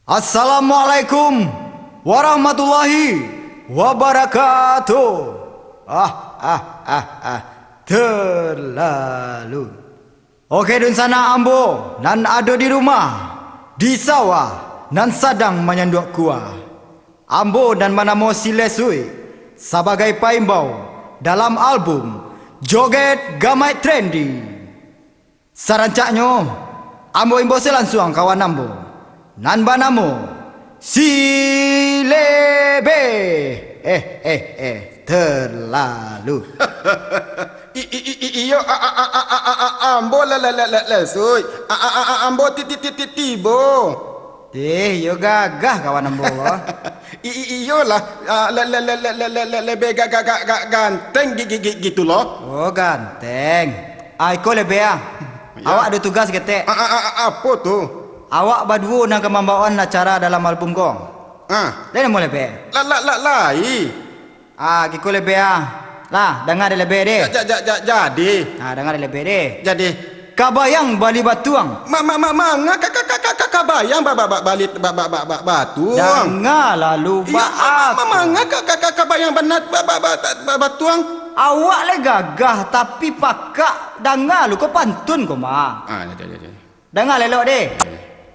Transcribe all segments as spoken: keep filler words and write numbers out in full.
Assalamualaikum warahmatullahi wabarakatuh. Ah, ah, ah, ah, terlalu. Oke, dunsanak ambo nan ado di rumah, di sawah, nan sadang manyanduak kuah. Ambo nan banamo Silesui, sabagai paimbau dalam album Joget Gamaik Trending. Sarancaknyo, ambo imbau se lansuang kawan ambo, nan banamo Silebe. Eh, eh, eh, terlalu. I, i, i, i, iyo, a, a, a, a, a, a, a, ambo la, la, la, la, la, suy. A, a, a, a, ambo ti, ti, ti, ti, tibo. Eh, iyo gagah kawan ambo ko. I, i, iyolah, a, le, le, le, le, le, le, le, lebih ga, ga, ga, ga, ganteng gi, gi, gi, gitu loh. Oh, ganteng. Ah, iko Lebe ah. Ya. Awak ado tugas ketek. A, a, a, a, apo tu? Awak baduo nan ka mambaoan acara dalam album ko. Ah. Lai namo Lebe? La, la, la, lai. Ah, giko Lebe ah. Lah, danga dek Lebe deh. Ja, ja, ja, ja, jadi. Ah, danga dek Lebe deh. Jadi. Kabayang bali batuang. Ma, ma, ma, manga ka, ka, ka, ka, ka, kabayang ba, ba, ba, bali, ba, ba, ba, ba, batuang. Danga lalu. Iyo, ma, ma, ma, baapo? Manga ka, ka, ka, kabayang bana, ba, ba, ba, ba, ba, batuang. Awak lai gagah, tapi pakak. Danga lu ko pantun ko mah. Ah, jadi, jadi. Danga elok deh.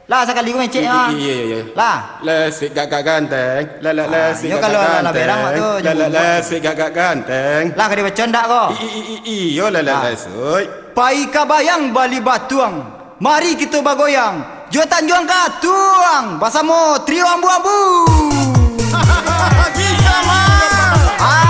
Lah sakali ko mecek ah. I, i, iyo, iyo, iyo. Lah. Lesik gagah ganteng. La, la, ah, lesik iyo gagah kalau lah, lah ganteng. Berang mak tu, la, la, jenguk. Lesik gagah ganteng. Lah ka dibaco ndak ko? I, i, i, i, iyo, la, la, ah. Lesik. Pai kabayang bali batuang. Mari kito bagoyang. Jo Tanjuang Katuang basamo Trio Ambu-Ambu. Bisa, Mak. Ah.